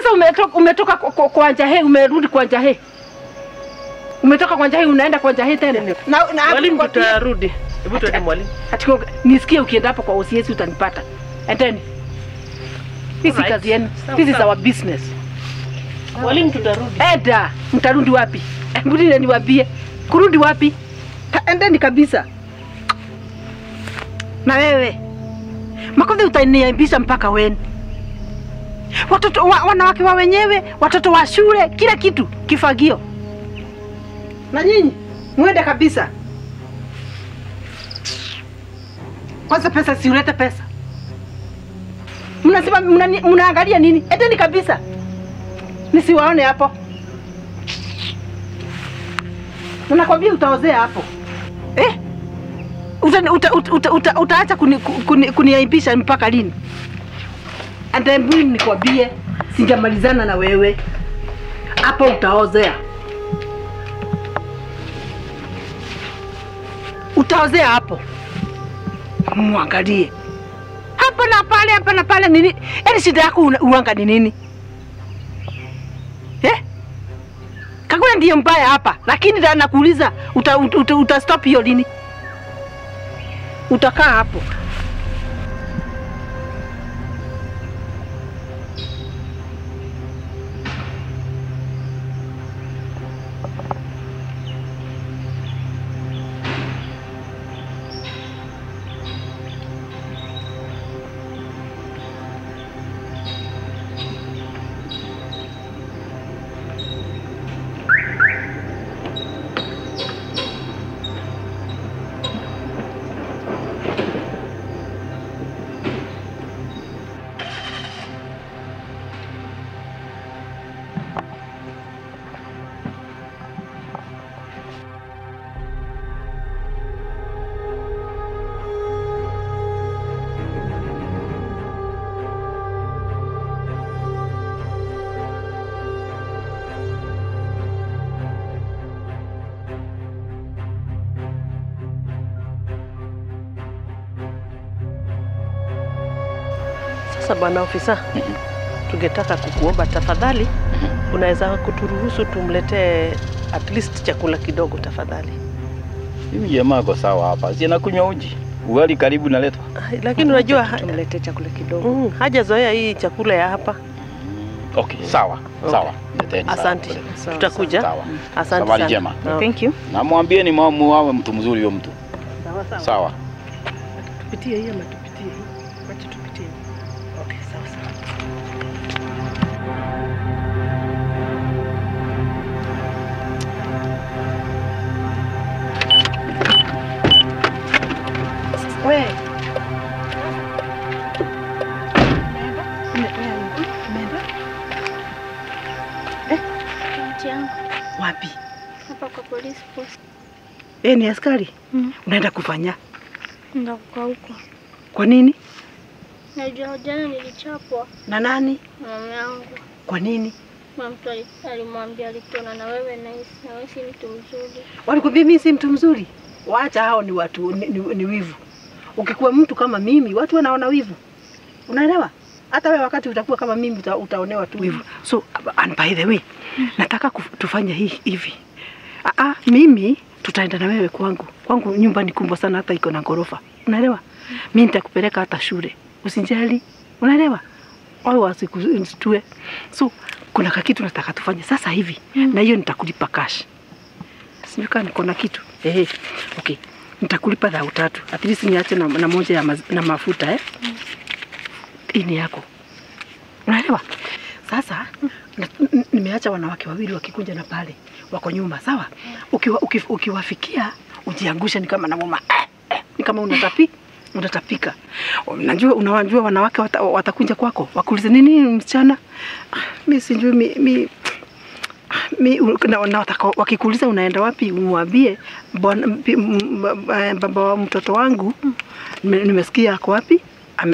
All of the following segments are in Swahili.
Sasa umetoka kwa Njahe, umerudi kwa Njahe. Umetoka kwa Njahe unaenda kwa Njahe tena. Na mwalimu tutarudi. Hebu tuende mwalimu. Ati nisikie ukienda hapo kwa OCS utanipata. Endeni. This is kazi yenu. This is our business. Mwalimu tutarudi. Eda, mtarudi wapi? Mbona niwaambie? Kurudi wapi? Endeni kabisa. Na wewe Makonde utaniaibisha mpaka weni. Watoto wanawake wa wenyewe, watoto wa shule, kila kitu kifagio. Na nyinyi muende kabisa. Kwanza pesa, siulete pesa. Mnasema mnaangalia nini? Endeni kabisa. Nisiwaone hapo. Nakwambia utaozea hapo. Eh? Utaacha kuniaibisha mpaka lini? And then mimi nikwambie sijamalizana na wewe. Hapo utaozea. Utaozea hapo. Muangalie. Hapa na pale, hapa na pale nini? Yaani shida yako uanga ni nini? Eh? Kagura ndiye mbaya hapa, lakini nakuuliza uta stop hiyo lini? Utakaa hapo. Sasa bwana ofisa, tungetaka kukuomba tafadhali, unaweza kuturuhusu tumletee at least chakula kidogo tafadhali? Mimi jamaa kwa sawa hapa. Si anakunywa uji. Ugali karibu naletwa. Lakini unajua tumletee chakula kidogo. Hajazoea hii chakula ya hapa. Okay, sawa. Okay. Sawa. Leteni. Asante. Tutakuja. Sawa. Asante sana. Njema. Thank you. Na mwambie ni awe mtu mzuri huyo mtu. Sawa sawa. Sawa. Tupitie hii ama tupitie hii? Wacha tupitie. Okay, sawa sawa. We. Wapi? Hapa kwa police post. Ni askari? Unaenda kufanya? Nenda kwa huko. Kwa nini? Najua jana nilichapwa. Na nani? Mama yangu. Kwa nini? Mama mtu alimwambia alikuona na wewe na wewe si mtu mzuri. Walikwambia mimi si mtu mzuri? Waacha hao ni watu ni wivu. Ukikuwa mtu kama mimi, watu wanaona wivu. Unaelewa? Hata wewe wakati utakuwa kama mimi utaonewa tu wivu. So and by the way, nataka tufanye hivi. Mimi tutaenda na wewe kwangu. Kwangu nyumba ni kubwa sana, hata iko na ghorofa. Unaelewa? Mimi nitakupeleka hata shule. Usijali. Unaelewa? Wao wasikushtue. So kuna kitu nataka tufanye sasa hivi. Na hiyo nitakulipa cash. Sijui kama niko na kitu. Okay. Nitakulipa 3,000. At least niache na moja ya na mafuta Hii ni yako. Unaelewa? Sasa nimeacha wanawake wawili wakikunja na pale wako nyuma, sawa? Ukiwafikia ujiangushe ni kama na mama. Ni kama unatapika. Unajua unawajua wanawake watakunja kwako. Wakuulize nini msichana? Mimi sijui mimi na wakikuuliza unaenda wapi umwambie baba wa mtoto wangu nimesikia ako wapi?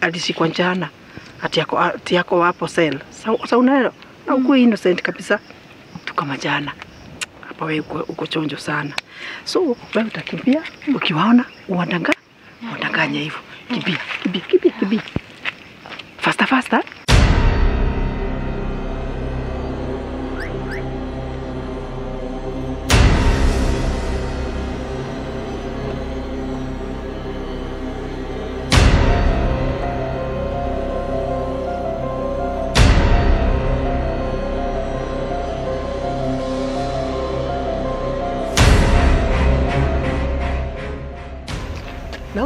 Alishikwa jana. Ati yako hapo cell. Sasa unaelewa? Na uko innocent kabisa. Tu kama jana. Hapa wewe uko chonjo sana. So wewe utakimbia ukiwaona uandanganye hivyo. Kimbia, kimbia, kimbia, kimbia. Faster, faster.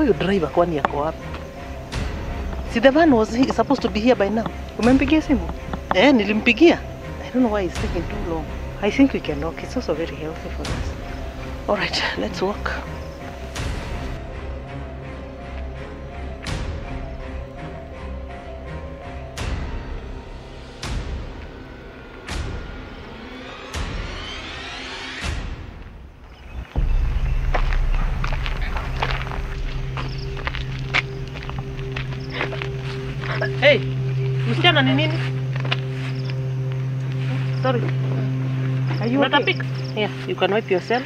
huyu driver kwani yako wapi? See, the man was supposed to be here by now. Umempigia simu? Eh, nilimpigia. I don't know why he's taking too long. I think we can walk. It's also very healthy for us. All right, let's walk. Hey, msichana ni nini? Sorry. Are you okay? Pick? Yeah, you can wipe yourself.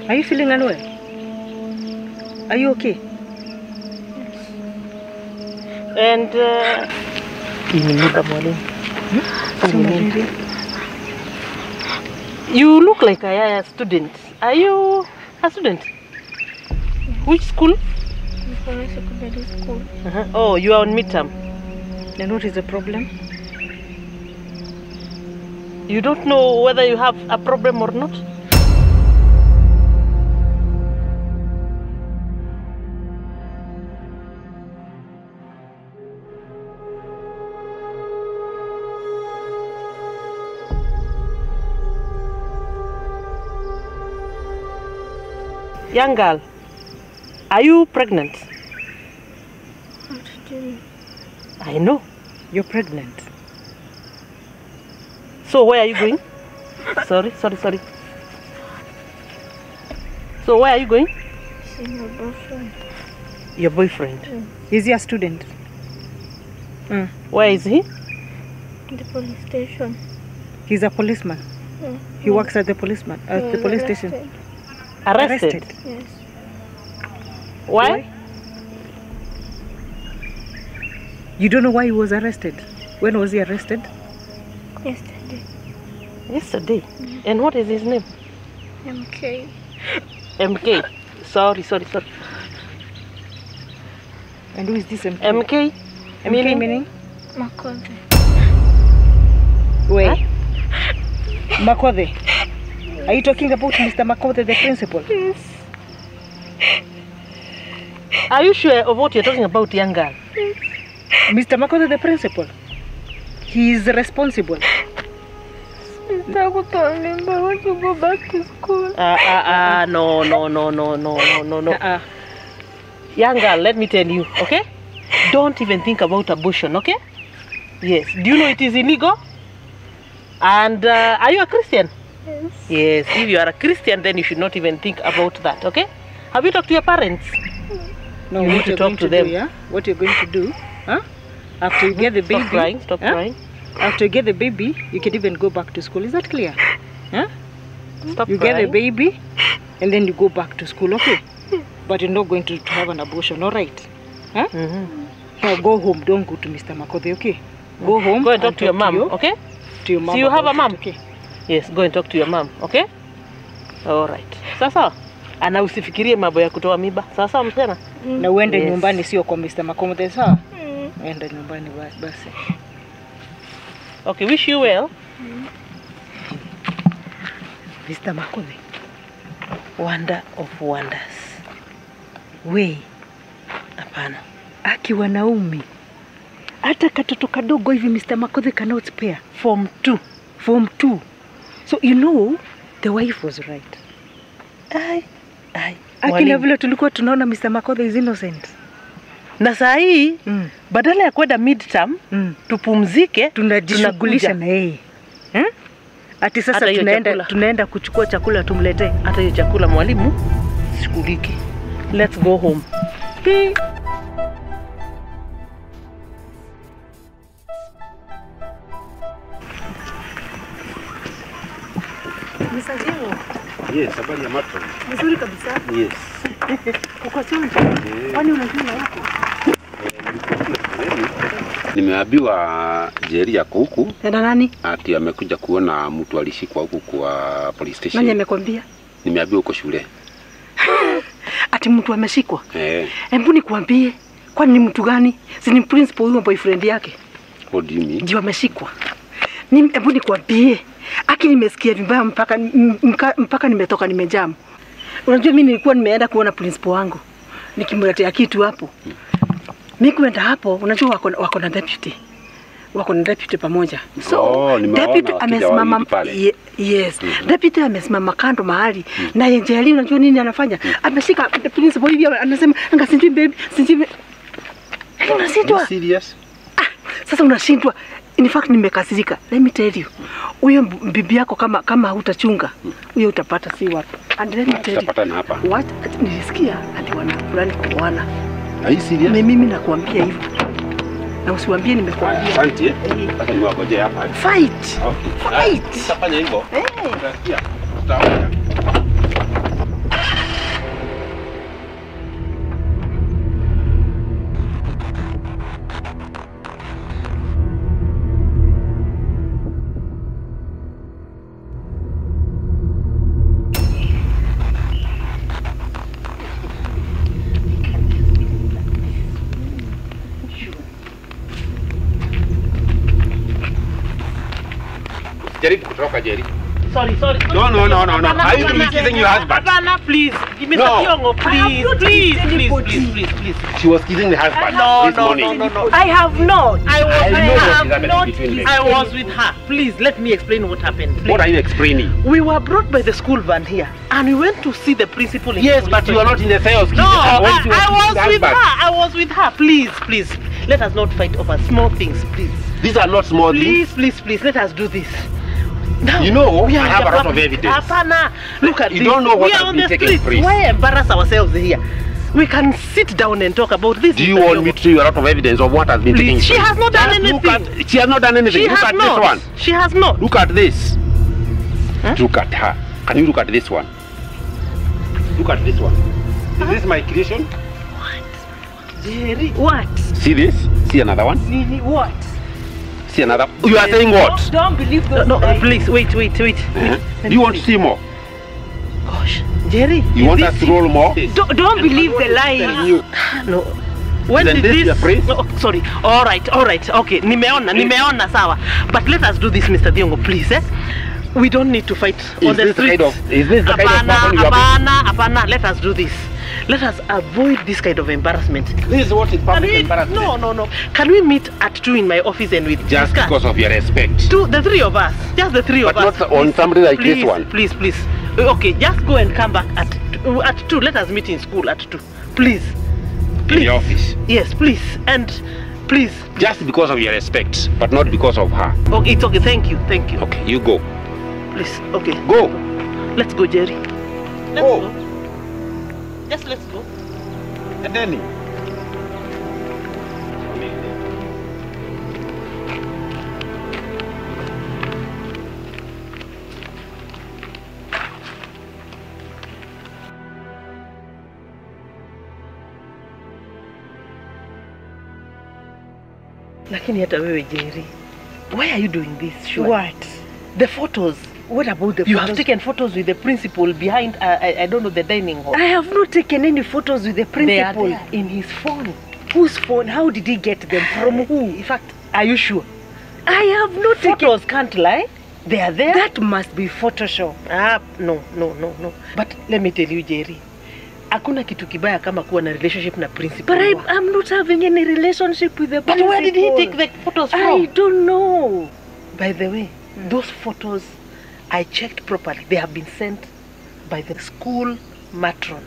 Are you feeling unwell? Are you okay? Yes. And you look like a student. Are you a student? Which school? Secondary school. Oh, you are on midterm. Then what is the problem? You don't know whether you have a problem or not? Young girl, are you pregnant? What do you mean? I know. You're pregnant. So where are you going? Sorry. So where are you going? See my boyfriend. Your boyfriend? Mm. Is he a student? Mm. Where is he? The police station. He's a policeman. Mm. He works at the policeman at the police station. Arrested? Yes. Why? You don't know why he was arrested? When was he arrested? Yesterday. Yesterday? Mm. And what is his name? MK. MK. Sorry. And who is this MK? MK? MK meaning? Makothe. Wait. Huh? Makothe. Are you talking about Mr. Makothe, the principal? Yes. Are you sure of what you're talking about, young girl? Yes. Mr. Makothe, the principal. He is responsible. I want to go back to school. No. Young girl, let me tell you, okay? Don't even think about abortion, okay? Yes. Do you know it is illegal? And are you a Christian? Yes. Yes. If you are a Christian, then you should not even think about that, okay? Have you talked to your parents? No, you need to talk to them. Do, yeah? What you're going to do, huh? After you get the baby... Stop crying. After you get the baby, you can even go back to school. Is that clear? Huh? Stop you crying. Get the baby, and then you go back to school, okay? But you're not going to have an abortion, all right? Huh? Mm-hmm. Now go home. Don't go to Mr. Makothe, okay? Go home. Go and talk to your mom, okay? To your mom. So you have a mom? Okay. Yes, go and talk to your mom, okay? All right. Sasa, ana usifikirie mambo ya kutoa mimba. Sasa msichana? Na uende yes. Nyumbani, sio kwa Mr. Makothe, sawa? Enda nyumbani basi. Okay, wish you well. Mr. Makothe. Wonder of wonders. We. Hapana. Aki wanaume. Hata katoto kadogo hivi Mr. Makothe cannot spare. Form 2. Form 2. So you know, the wife was right. Ai. Ai. Akina vile tulikuwa tunaona Mr. Makothe is innocent. Na saa hii badala ya kwenda midterm tupumzike, tunajishughulisha na yeye. Eh? Ati sasa tunaenda kuchukua chakula tumletee. Hata hiyo chakula mwalimu shughuliki. Let's go home. Mr. Jengo. Yes, habari ya matron. Mzuri kabisa. Yes. Uko chonjo? Kwani unajua yako? Nimeambiwa Jerry yako huku. Tena nani? Ati amekuja kuona mtu alishikwa huku kwa police station. Nani amekwambia? Nimeambiwa uko shule. Ati mtu ameshikwa? Eh. Hebu nikuambie, kwani ni mtu gani? Si ni principal huyo boyfriend yake? What do you mean? Ndio ameshikwa. Hebu nikuambie, aki nimesikia vibaya mpaka nimetoka nimejam. Unajua mimi nilikuwa nimeenda kuona principal wangu. Nikimletea kitu hapo. Mimi kwenda hapo, unajua wako na deputy. Wako na deputy pamoja. So deputy amesimama, yes. Deputy amesimama kando mahali. Na Njeri unajua nini anafanya? Ameshika principal hivi anasema anga sijui baby, sijui. Unashindwa. Serious? Sasa unashindwa. In fact nimekasirika. Let me tell you. Huyo bibi yako kama hutachunga, huyo utapata si wapi. And let me tell you. Utapata hapa. What nilisikia ati wana fulani kuoana. Are you serious? Mimi nakuambia hivyo. Na usiwaambie nimekuambia. Asante. Sasa niwagoje hapa. Fight. Okay. Fight. Tutafanya hivyo. Utasikia. Tutaona. Jaribu kutoka Jerry. Sorry. No. Are you kissing your husband? Hapana, please. Mr. Thiongo, please. She was kissing the husband this morning. No. I have not. I was with her. Please, let me explain what happened. Please. What are you explaining? We were brought by the school van here, and we went to see the principal. Yes, but you are not in the sales. No, I was with her. I was with her. Please. Let us not fight over small things, please. These are not small things. Please. Let us do this. Now, you know, I have a lot of evidence. Apana, look at you this. Don't know what we are has on been the taking place. Why embarrass ourselves here? We can sit down and talk about this. Do you want me to show you a lot of evidence of what has been taking place? She has not done anything. She has not done anything. Look at this one. She has not. Look at this. Huh? Look at her. Can you look at this one? Look at this one. Is this my creation? What? Jerry. What? See this? See another one? What? See another. You are saying what? Don't believe those. No, please, wait. Do you want to see more? Gosh, Jerry. You want us to roll more? Don't believe the lies. No. When did this? No, sorry. All right. Okay. Nimeona, sawa. But let us do this, Mr. Thiongo, please. Eh? We don't need to fight on the street. Is this the kind of person you are? Apana. Let us do this. Let us avoid this kind of embarrassment. This is what is public embarrassment. No. Can we meet at 2 in my office and we just discuss? Because of your respect. 2, the three of us. Just the three of us. But not on somebody like please, this one. Please. Okay, just go and come back at 2. Let us meet in school at 2. Please. In the office. Yes, please. And please. Just because of your respect, but not because of her. Okay, it's okay. Thank you. Okay, you go. Please, okay. Go. Let's go, Jerry. Let's go. Just let's go. And then. Lakini hata wewe Jerry, why are you doing this? Sure. What? The photos. What about the photos? You have taken photos with the principal behind, I don't know, the dining hall. I have not taken any photos with the principal. They are there in his phone. Whose phone? How did he get them? From who? In fact, are you sure? I have not taken... Photos can't lie. They are there. That must be Photoshop. Ah, no. But let me tell you, Jerry, hakuna kitu kibaya kama kuwa na relationship na principal. But I'm not having any relationship with the principal. But where did he take the photos from? I don't know. By the way, those photos, I checked properly. They have been sent by the school matron.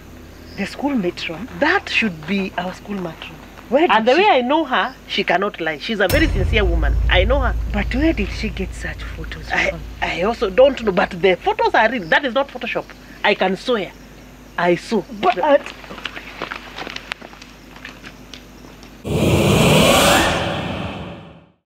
The school matron? That should be our school matron. Where did and the way I know her, she cannot lie. She's a very sincere woman. I know her. But where did she get such photos from? I also don't know, but the photos are real. That is not Photoshop. I can swear. I saw. But